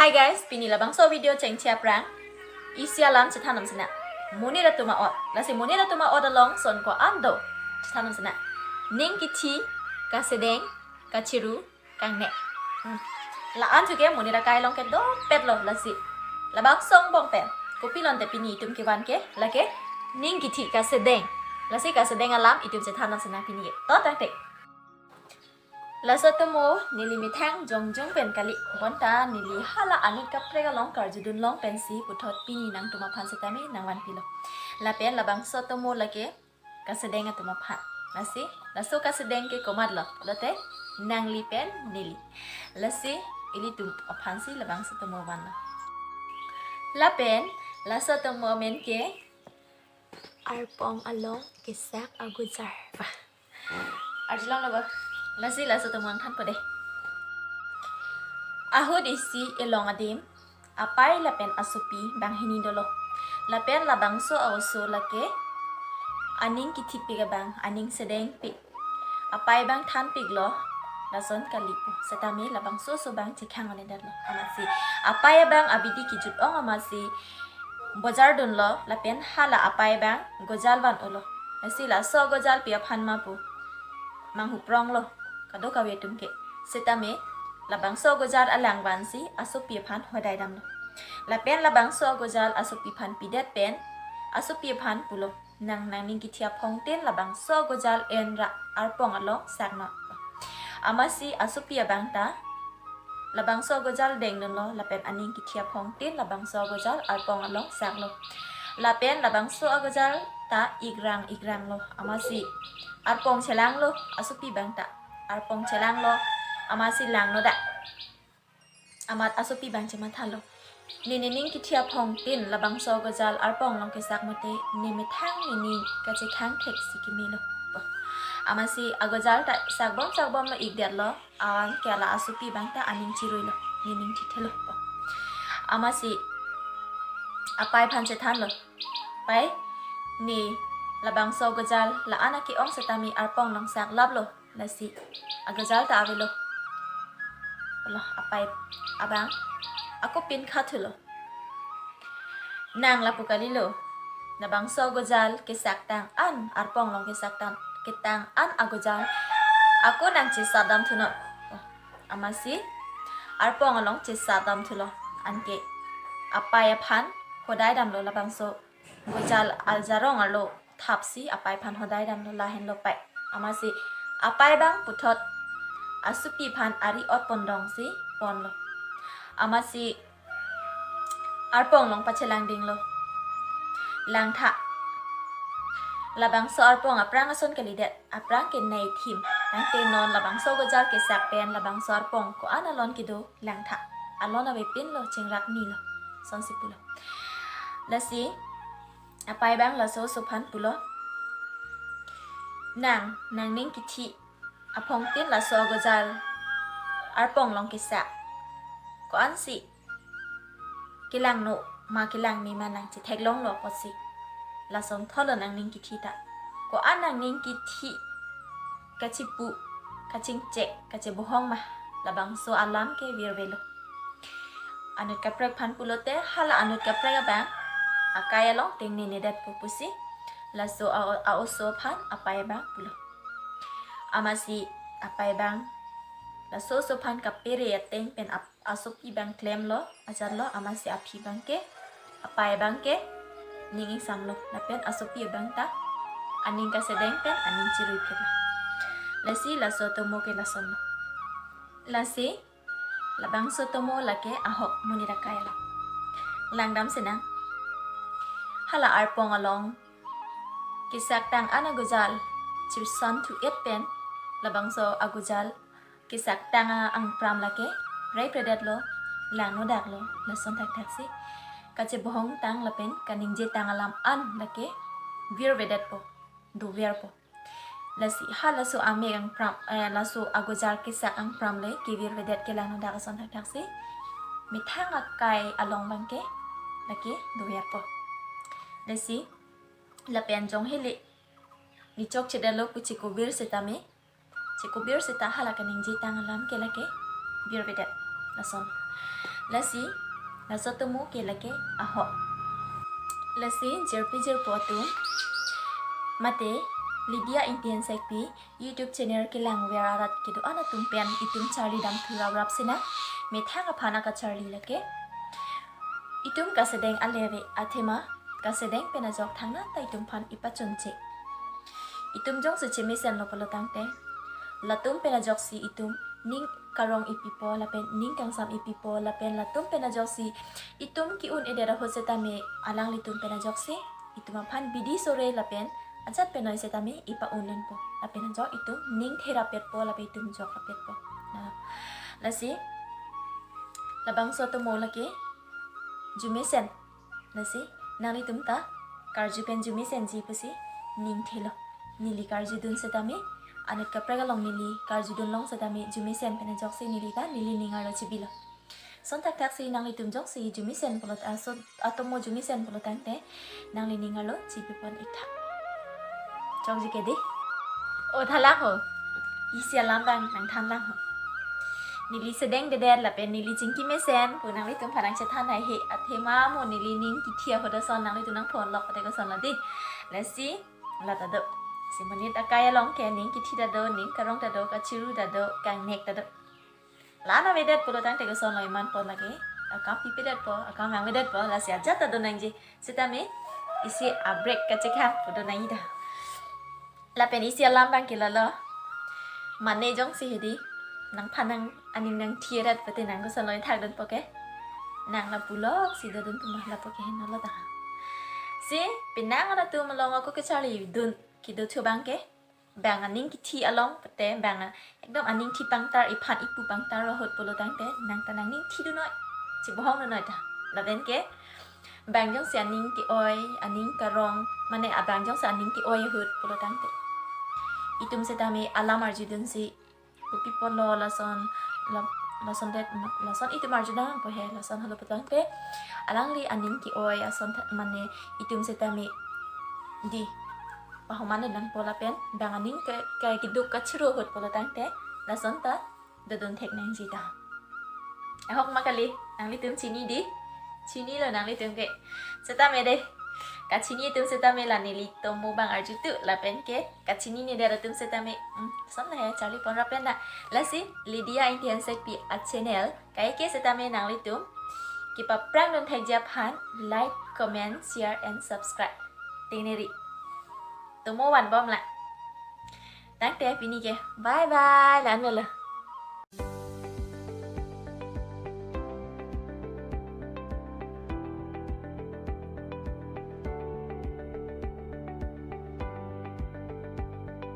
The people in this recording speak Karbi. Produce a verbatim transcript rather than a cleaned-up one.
Hi guys, pini labangso video chengche aphrang isi alam chethan nang sena. Monit atum a'ot. Lasi monit atum a'ot along son ko-an do chethan nang sena. Ning kithi, kasedeng, kachiru, kangnek. Hmm. La-an thuke monit akai along ke dopet lo lasi. Labangso angbong pen. Kopi lon te pini itum kevan ke, lake ning kithi kasedeng. Lasi kasedeng alam itum chethan nang sena pini. To tangte. Laso atomo neli methang jongjong pen kali. Bonta neli hala anut kaprek along karjudun long pensi puthot pini nangtum aphan setame nangvanpilo. Lapen labangso atomo lake kasedeng atum aphan. Lasi, laso kasedeng ke komat lo, lote nangli pen neli. Lasi, ilitum aphansi labangso atomo vanlo. Lapen, laso atomo amen ke arpong along kesak agujar. Bah. Arjulong lo ba. Lasi, laso atomo nangthanpo dei. Ahut isi elong adim, apei lapen asopi banghini dolo. Lapen labangso a-oso lake aning kithipik abang, aning sedengpik. Apei abang thanpiklo, lason kalipo. Setame labangso oso abang chekhang-un-edetlo. Amatsi apei abang abidi kejut-ong amatsi bojar dunlo, lapen hala apei abang gojal van-olo. Lasi laso gojal pi aphan ma pu manghupronglo kadokave atum ke. Setame labangso gojal alang vansi asopi aphan hodai damlo. Lapen labangso gojal asopi aphan pidet pen asopi aphan pulo, nang nangning kithi aphongtin labangso gojal en ra arpong along saknon. Amatsi asopi abang ta labangso gojal dengdunlo lapen aning kithi aphongtin labangso gojal arpong along saklo. Lapen labangso agojal ta ikrang ikranglo. Amatsi arpong chelanglo asopi abang ta. Arpong chelanglo, amatsi langnodak. Amat asopi abang chemathalo, ne nening kithi aphongtin labangso agojal arpong along kesak mate ne methang nening kachekhang theksi kemelo. Amatsi agojal ta sakbom sakbomlo, ikdetlo. Anke hala asopi abang ta aning chiruilo, nening thithelo. Amatsi apei aphan chethanlo, "Pei, ne labangso agojal la-an ake-ong setame arpong along saklaplo. Lasi agojal ta avelo." Lo apei abang ako pinkha thulo, "Nang lapu kalilo. Labangso agojal kesaktang an, arpong along kesaktang ketang an agojal ako nang chesat dam thunon." Amatsi arpong along chesat dam thulo. Anke apei aphan hodai damlo, labangso agojal aljarong arlo thapsi apei aphan hodai damlo, "Lahenlo pei." Amatsi apei abang puthot asopi aphan ari ot pondongsi ponlo. Amatsi arpong along pachelang dinglo, "Langtha. Labangso arpong aphrang ason kalidet, aphrang ke nei thim. Tangte non labangso agojal kesak pen labangso arpong ko-an alon kedo, langtha. Alon avepinlo, chingrak nilo." Sonsi pulo. Lasi apei abang laso oso aphan pulo, "Nang nangning kithi aphongtin laso agojal arpong along kesak ko-ansi kelangno ma kelangme ma nang chetheklonglo apotsi. Lason thotlo nangning kithi ta. Ko-an nangning kithi kachipu, kachingchek, kachebohong ma, labangso alam ke virvelo." Anut kaprek aphan pulote hala anut kaprek abang akai along tengnenedetpo pusi laso a, a-oso aphan apei abang pulo. Amatsi apei abang laso oso aphan kapere ateng pen ap, asopi abang klemlo, ajatlo, amatsi aphi abang ke, apei abang ke ning ingsamlo, lapen asopi abang ta aning kasedeng pen aning chirui phitlo. Lasi laso atomo ke lasonlo. Lasi labangso atomo lake ahok monit akai along. Langdam sinang. Hala arpong along kesaktang an agojal chirson thu-et pen labangso agojal kesaktang a-angpram lake raipredet lo, langnodak lo, lason thakthaksi kachebohong tang lapen kaningje tang alam an lake virvedetpo, doverpo. Lasi halaso amek angpram, eh, laso agojal kesak angpram le kevirvedet, kelangnodak ason thakthaksi methang akai along abang ke lake doverpo. Lasi lapen jong hele nechok chedetlo pu chekobir setame, chekobir seta hala kaningje tang alam ke lake virvedet. Lason. Lasi, laso atomo ke lake ahok. Lasi, jirpi jirpo atum, mate Lydia Ingti Hansekpi YouTube channel kelangver arat kedo-an atum pen itum charlidam thu raprap sinang. Methang aphan akacharli lake, itum kasedeng aleve athema kasedeng pen ajok thangnat ta itum aphan ipachunche. Itum jongsi chemesenlo pulo tangte, latum pen ajoksi itum ning karong ipipo lapen ning kangsam ipipo lapen latum pen ajoksi itum ke-un-edet ahut setame alanglitum pen ajoksi itum aphan bidi sore lapen ajat penoi setame ipa-un-enpo. Lapen ajok itum ning therapetpo lapen itum jokrapetpo. Na, lasi labangso atomo lake jumesen. Lasi nanglitum ta karju pen jumesenji pusi ning thelo. Neli karjudun setame, anut kaprek along neli karjudun long setame jumesen pen ajoksi neli ta neli ning arlo chibilo. Son thakthaksi nanglitum jongsi jumesen pulo ta, aso atomo jumesen pulo tangte, nangli ning arlo chibipon ik tha. Chokji ke dei. O thalang ho. Isi alam abang nangthanlang ho. Neli sedengdedet lapen neli chingki mesen pu nanglitum aphan nangchethan haihe, athema mo neli ning kithi ahut ason nanglitum nangphonlok pute kosonlo dei. Lasi, la ta do. Si monit akai along ke ning kithi ta do, ning karong ta do, kachiru ta do, kangnek ta do. La-an avedet pulo tangte kosonlo, iman pon lake akam pipedetpo, akam vangvedetpo, lasi ajat ta do nangji. Setame isi a-break kachekhang pu do nangji ta. Lapen isi alam abang ke lalo. Mane jongsi hedi nangphan nang aning nangthi arat pute nang kosonlo thakdunpo ke. Nang lapuloksi dodun pu ma lapu ke henlo ta. Si penang atum along ako kacharlidun kedo thu abang ke, bang aning kithi along pute bang a-, ekdom aning thi pangtar, iphan ipu pangtar ahut pulo tangte nang ta nangning thidun noi, chibohong dun noi ta. Lapen ke bang jongsi aning ke-oi, aning karong, mane abang jongsi aning ke-oi ahut pulo tangte, itum setame alam arjudunsi, kopi pulo lason, la-, lason det, lason itum arjudunpo he, lason helo pulo tangte, alangli aning ke-oi ason tha-, mane itum setame dei, pahoman nangpo lapen bang aning ke, ke keduk kachiru ahut pulo tangte, lason ta dodun thek nangji ta. Ahok ma kali, nanglitum chini dei? Chinilo nanglitum ke. Setame dei, kachini atum setame la neli atomo abang arjutu lapen ke kachinine det atum setame, hmm, son la he charli pon rap pen na. Lasi Lydia Ingti Hansekpi a-channel kaike setame nanglitum kepaphrang dun thekji aphan like, comment, share and subscribe. Tengneri. Atomo vanbom la. Tangte pini ke. Bye bye. La-an lo.